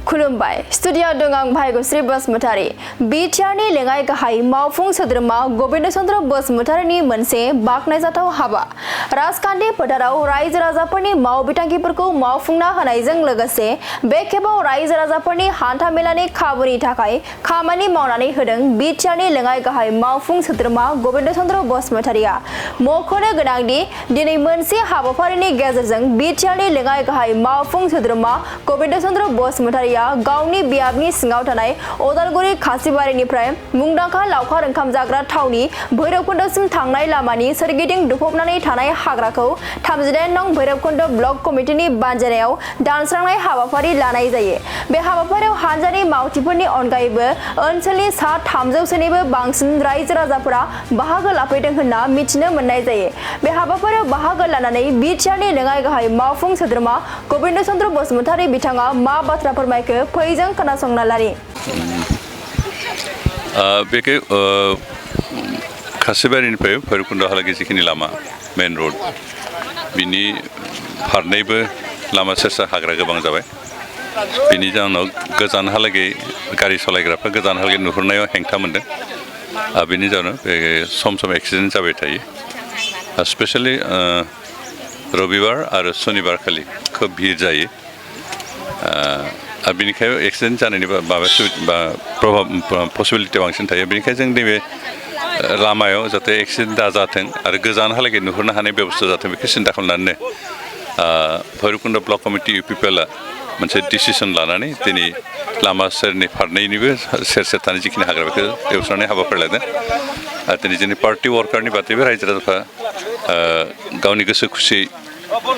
खुलुमबाय स्टुडियो दं आं भाग्यश्री बसुमतारी बिटिआरनि लेङाइ गाहाय मावफुं सोद्रोमा गोविंद चन्द्र बसुमतारीनि मोनसे बाखनायजाथाव हाबा राजखान्थि फोथाराव रायजो राजाफोरनि माव बिथांखिफोरखौ मावफुंना होनायजों लोगोसे बे खेबाव रायजो राजाफोरनि हान्था मेलानि खाबुनि थाखाय खामानि मावनानै होदों बिटिआरनि लेङाइ गाहाय मावफुं सोद्रोमा गोविंद चन्द्र बसुमतारीया मख'नो गोनांदि दिनै मोनसे हाबाफारिनि गेजेरजों बिटिआरनि लेङाइ गाहाय मावफुं सोद्रोमा गोविंद चन्द्र बसुमतारीया गावनि बियाबनि सिङाव थानाय अदालगुरि खासिबारिनिफ्राय मुंदांखा लावखार ओंखाम जाग्रा थावनि भैरबकुन्दसिम थांनाय लामानि सोरगिदिं दुफबनानै थानाय हाग्राखौ 39 नं भैरबकुन्द ब्लक कमिटिनि बानजायनायाव दानस्रांनाय हाबाफारि लानाय जायो। बे हाबाफारियाव हानजानि मावथिफोरनि अनगायैबो ओनसोलनि सा 300सोनिबो बांसिन रायजो राजाफोरा बाहागो लाफैदों होनना मिथिनो मोननाय जायो। बे हाबाफारियाव बाहागो लानानै बिटिआरनि लेङाइ गाहाय मावफुं सोद्रोमा गोविंद चन्द्र बसुमतारी बिथाङा मा बाथ्रा फोरमायखो फैजों खोनासंना लानि। बेखौ खासिबारिनिफ्राय भैरबकुन्दहालागै जिखिनि लामा मेन रोड बिनि फारनैबो लामा सेरसा हाग्रा गोबां जाबाय। बिनि जाहोनाव गोजानहालागै गारि सालायग्राफ्रा गोजानहालागै नुहुरनायाव हेंथा मोनदों। बिनि जाहोनाव सम सम एक्सिडेन्ट जाबाय थायो। स्पेसियेलि रबिबार आरो सनिबार खालि खोब भिर जायो। बेनिखायनो एक्सिडेन्ट जानायनि पसिबिलिटि बांसिन थायो। बेनिखायनो जों नैबे लामायाव जाहाथे एक्सिडेन्ट दाजाथों आरो गोजानहालागै नुहुरनो हानाय बेबस्था जाथों बेखौ सिन्था खालामनानै भैरबकुन्द ब्लक कमिटि इउपिपिएलआ मोनसे डिसिसन लानानै दिनै लामा सेरनि फारनैनिबो सेर सेर थानाय जिखिनि हाग्रा बेखौ एवस्रांनाय हाबाफारि लादों। दिनै जोंनि पार्टि वार्कारनि बादैबो रायजो राजाफ्रा गावनि गोसो खुसियै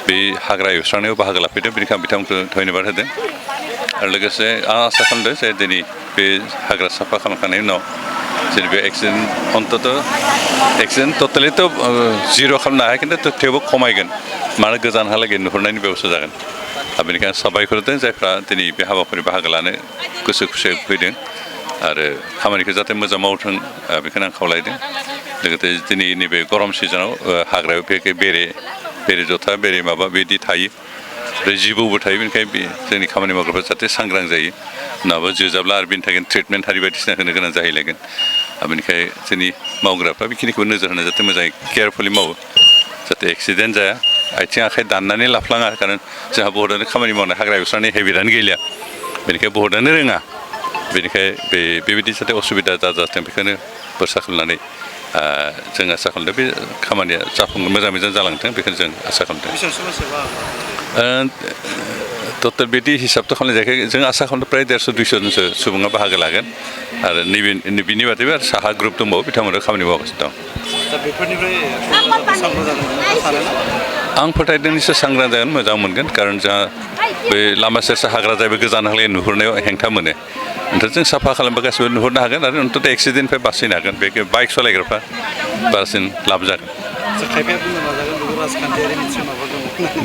बे हाग्रा एवस्रांनायाव बाहागो लाफैदों। बेनिखायनो बिथांमोनखौ धन्यबाद होदों। आरो लोगोसे आं आसा खालामदों जे दिनै बे हाग्रा साफा खालामखांनायनि उनाव जेरै बे एक्सिडेन्ट टटेलिथ' जिर' खालामनो हाया खिन्थु थेवबो खमायगोन मानो गोजानहालागै नुहुरनायनि बेबस्था जागोन। बेनिखायनो साबायखर होदों जायफ्रा दिनै बे हाबाफारि बाहागो लानो गोसो खुसियै फैदों आरो खामानिखौ जाहाथे मोजां मावथों बेखौनो आं खावलायदों। लोगोसे दिनै नैबे गरम सिजनाव हाग्रायाव बेरे जथा बेरे माबा बिदि थायो आरो जिबौबो थायो। बेनिखायनो जोंनि खामानि मावग्राफ्रा जाहाथे सांग्रां जायो नङाबा जोजाब्ला आरो बेनि थाखाय ट्रिटमेन्ट हारि बायदिसिना होनो गोनां जाहैलायगोन। बेनिखायनो जोंनि मावग्राफ्रा बेखिनिखौ नोजोर होना जाहाथे मोजाङै केयारफुलि मावो जाहाथे एक्सिडेन्ट जाया आथिं आखाइ दाननानै लाफ्लाङा। खारन जोंहा बहुतआनो खामानि मावनाय हाग्रा एवस्रांनाय हेबिटआनो गैलिया। बेनिखायनो बहुतआनो रोङा। बेनिखायनो बेबायदि जाहाथे असुबिदा दाजाथों बेखौनो बोरसा खालामनानै जों आसा खालामदों बे खामानिया मोजां जालांथों बेखौनो जों आसा खालामदों। टटेल बिदि हिसाबथ' खालामनाय जायाखै। जों आसा खालामदों प्राय 150-200 जनसो सुबुङा बाहागो लागोन आरो बिनि बादैबो आरो साहा ग्रुप दंबावो बिथांमोना खामानि मावगासिनो दं। आं फोथायदों निसय सांग्रां जागोन मोजां मोनगोन खारन जोंहा बे लामा सेर हाग्रा जायबो गोजानहालागै नुहुरनायाव हेंथा मोनो। ओमफ्राय जों साफा खालामबा गासिबो नुहुरनो हागोन आरो अन्तत' एक्सिडेन्टनिफ्राय बासायनो हागोन। बे बाइक सालायग्राफ्रा बांसिन लाब जागोन।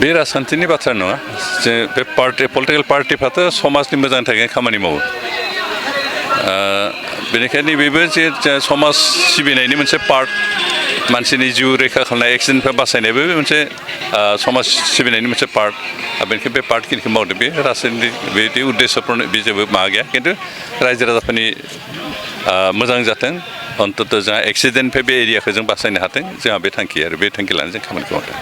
बे राजखान्थिनि बाथ्रा नङा। जे बे पलिटिकेल पार्टिफ्राथ' समाजनि मोजांनि थाखाय खामानि मावो। बेनिखायनो बेबो जे समाज सिबिनायनि मोनसे पार्ट मानसिनि जिउ रैखा खालामनाय एक्सिडेन्टनिफ्राय बासायनायबो मोनसे समाज सिबिनायनि मोनसे पार्ट। बेनिखायनो बे पार्टखिनिखौ मावदों। बे राजखान्थि बिदि उद्देश्यफोरनि बे जेबो माबा गैया खिन्थु रायजो राजाफोरनि मोजां जाथों अन्तत' जोंहा एक्सिडेन्टनिफ्राय बे एरियाखौ जों बासायनो हाथों जोंहा बे थांखि आरो बे थांखि लानानै जों खामानिखौ मावदों।